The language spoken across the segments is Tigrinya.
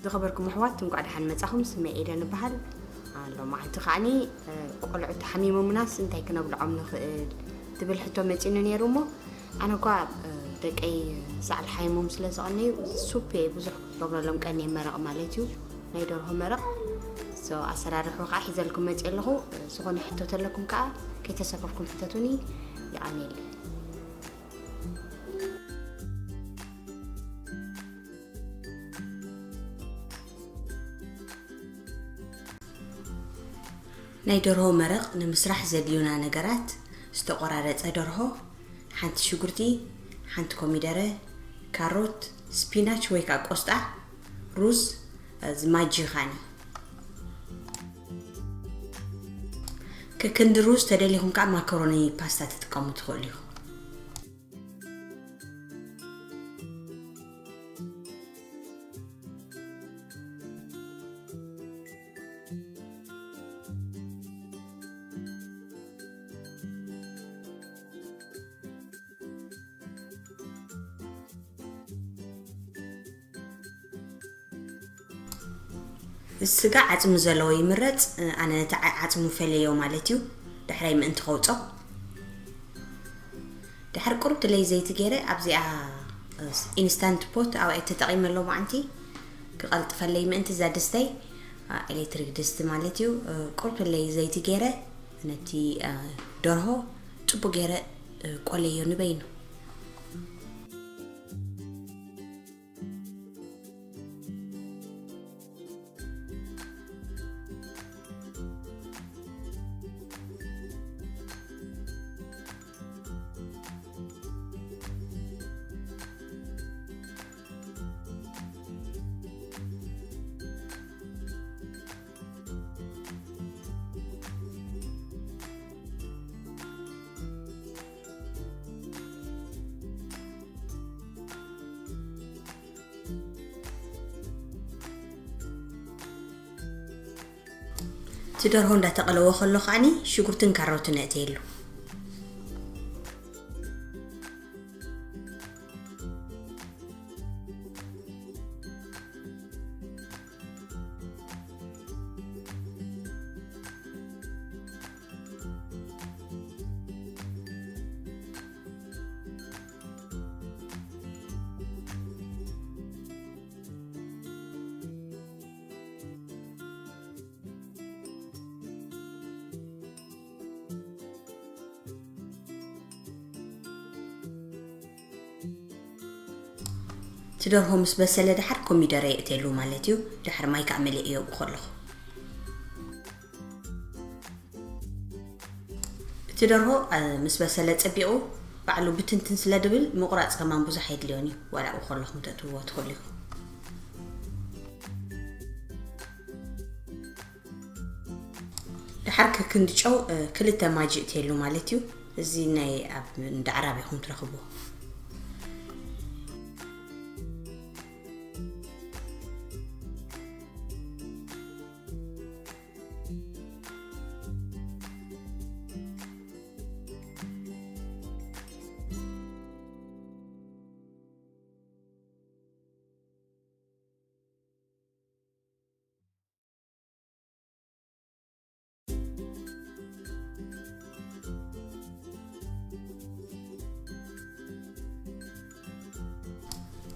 ዝኸበርኩም ኣሕዋት፣ እንኳዕ ደሓን መጻኹም። ስመይ ኤደን እበሃል። ሎማዓንቲ ከዓኒ፣ እ፣ ቆልዑ ተሓሚሞምናስ እንታይ ክነብልዖም ንኽእል ትብል ሕቶ መጺኑ ነይሩ እሞ፣ ኣነ እኳ፣ እ፣ ደቀይ ሳዕል ሓይሞም ስለ ዝቐነዩ፣ ሱፕ እየ ብዙሕ ክገብረሎም ቀንየ፣ መረቕ ማለት እዩ፣ ናይ ደርሆ መረቕ። ሶ፣ ኣሰራርሑ ከዓ ሒዘልኩም መጽየ ኣለኹ። ዝኾነ ሕቶ ተለኩም ከዓ ከይተሰከፍኩም ሕተቱኒ። ይቐንየለይ። ናይ ደርሆ መረቕ ንምስራሕ ዘድልዩና ነገራት፣ ዝተቖራረጸ ደርሆ፣ ሓንቲ ሽጉርቲ፣ ሓንቲ ኮሚደረ፣ ካሮት፣ ስፒናች ወይ ከዓ ቆስጣ፣ ሩዝ፣ እዚ ማጂ ኻኒ። ከክንዲ ሩዝ ተደሊኹም ከዓ ማካሮኒ ፓስታ ትጥቀሙ ትኽእሉ ኢኹም። ስጋ ዓጽሚ ዘለዎ ይምረጽ። ኣነ ነቲ ዓ-፣ ዓጽሙ ፈለዮ ማለት እዩ። ድሕራይ ምእንቲ ከውጾ። ድሕር ቁርብ ትለይ ዘይቲ ገይረ ኣብዚኣ ኢንስታንት ፖት ኣብኣ ተጠቒመ ሎማዓንቲ ክቐልጥፈለይ ምእንቲ እዛ ድስተይ፣ አ፣ ኤሌክትሪክ ድስቲ ማለት እዩ። ቁርብ ትለይ ዘይቲ ገይረ ነቲ፣ አ፣ ደርሆ ጽቡቅ ገይረ፣ እ፣ ቆለዮ ንበይኑ። እቲ ደርሆ እንዳተቐለወ ከሎ ከዓኒ ሽጉርትን ካሮትን ነእትየሉ። እቲ ደርሆ ምስ በሰለ ደሓር ኮሚደረ የእትየሉ ማለት እዩ። ደሓር ማይ ከዓ መሊእ የብኡ ከለኹ። እቲ ደርሆ፣ እ፣ ምስ በሰለ ጸቢቑ ባዕሉ ብትንትን ስለ ድብል ምቑራጽ ከማን ብዙሕ ኣይድልዮን እዩ። ዋላ ኣብኡ ከለኹም ተእትውዎ ትኽእሉ ኢኹም። ደሓር ከክንዲ ጨው፣ እ፣ ክልተ ማጂ እትየሉ ማለት እዩ። እዚ ናይ ኣብ እንዳ ዓራብ ኢኹም ትረኽብዎ።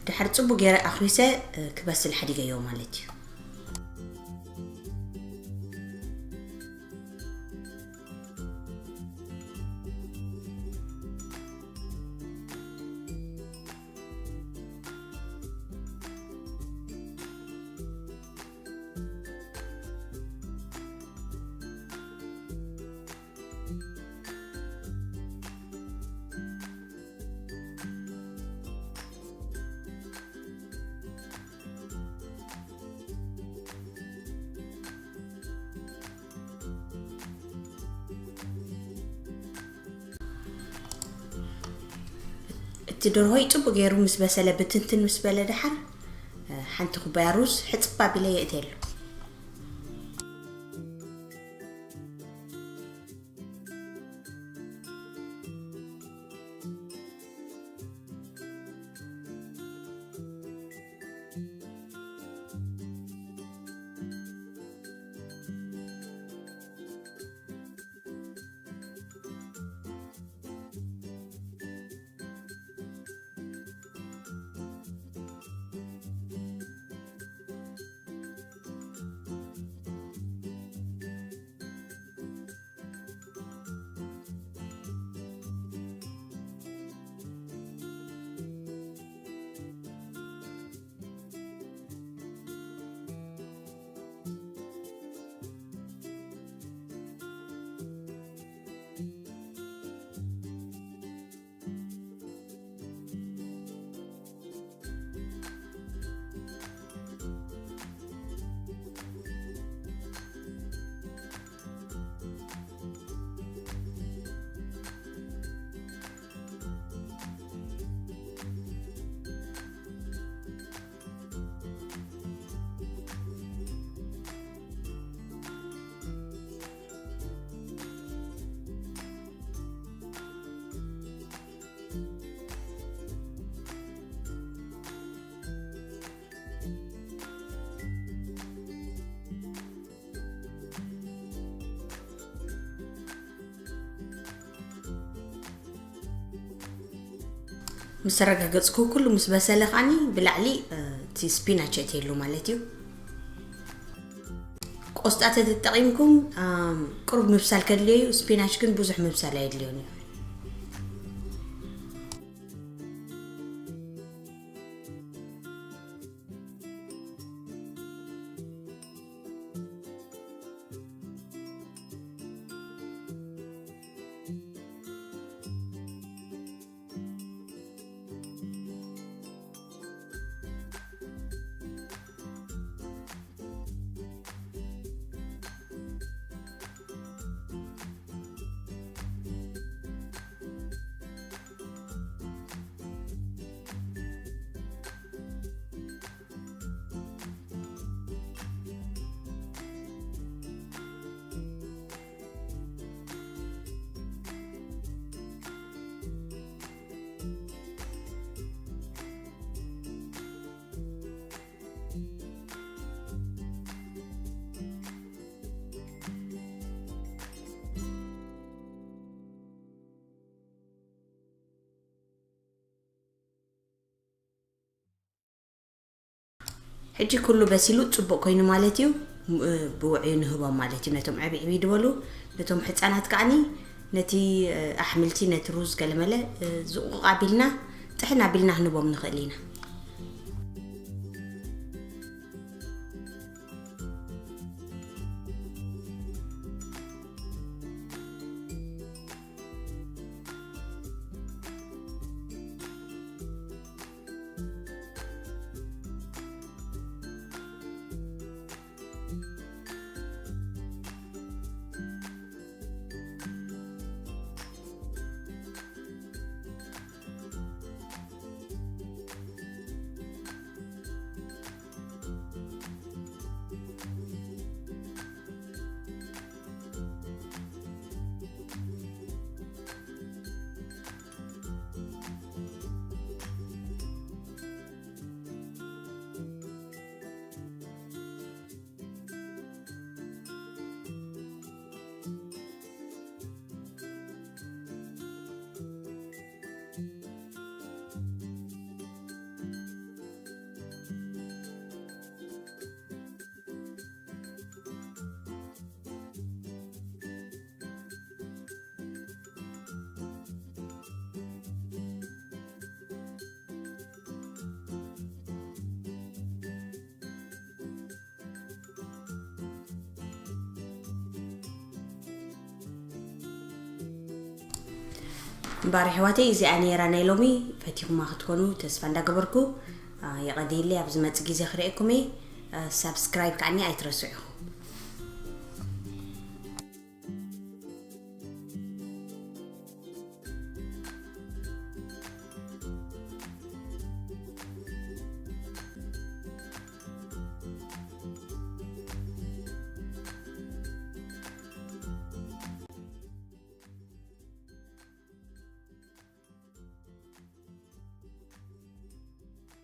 ድሕሪ ጽቡቅ ገይረ ኣኽሪሰ፣ እ፣ ክበስል ሓዲገዮ ማለት እዩ። እቲ ደርሆይ ጽቡቅ ገይሩ ምስ በሰለ፣ ብትንትን ምስ በለ ደሓር፣ ሓንቲ ኩባያ ሩዝ ሕጽብ ኣቢለ የእትየሉ። ምስ ኣረጋገጽኩ፣ ኩሉ ምስ በሰለ ከዓኒ ብላዕሊ፣ እ፣ እቲ ስፒናች እትየሉ ማለት እዩ። ቆስጣ ተተጠቒምኩም፣ ኣም፣ ቅሩብ ምብሳል ከድልዮ እዩ። ስፒናች ግን ብዙሕ ምብሳል ኣየድልዮን እዩ። ሕጂ ኩሉ በሲሉ ጽቡቕ ኮይኑ ማለት እዩ። እ፣ ብውዕዩ ንህቦም ማለት እዩ። ነቶም ዕብይ ዕብይ ዝበሉ፣ ነቶም ሕጻናት ከዓኒ ነቲ፣ እ፣ ኣሕምልቲ፣ ነቲ ሩዝ ገለመለ፣ እ፣ ዝቑቕ ኣቢልና ጥሕን ኣቢልና ክንህቦም ንኽእል ኢና። እምበኣር ኣሕዋተይ፣ እዚኣ ነይራ ናይ ሎሚ። ፈቲኹማ ክትኮኑ ተስፋ እንዳገበርኩ፣ አ፣ የቐንየለይ። ኣብ ዝመጽእ ግዜ ክርእየኩም እየ። አ፣ ሳብስክራይብ ከዓኒ ኣይትረስዑ።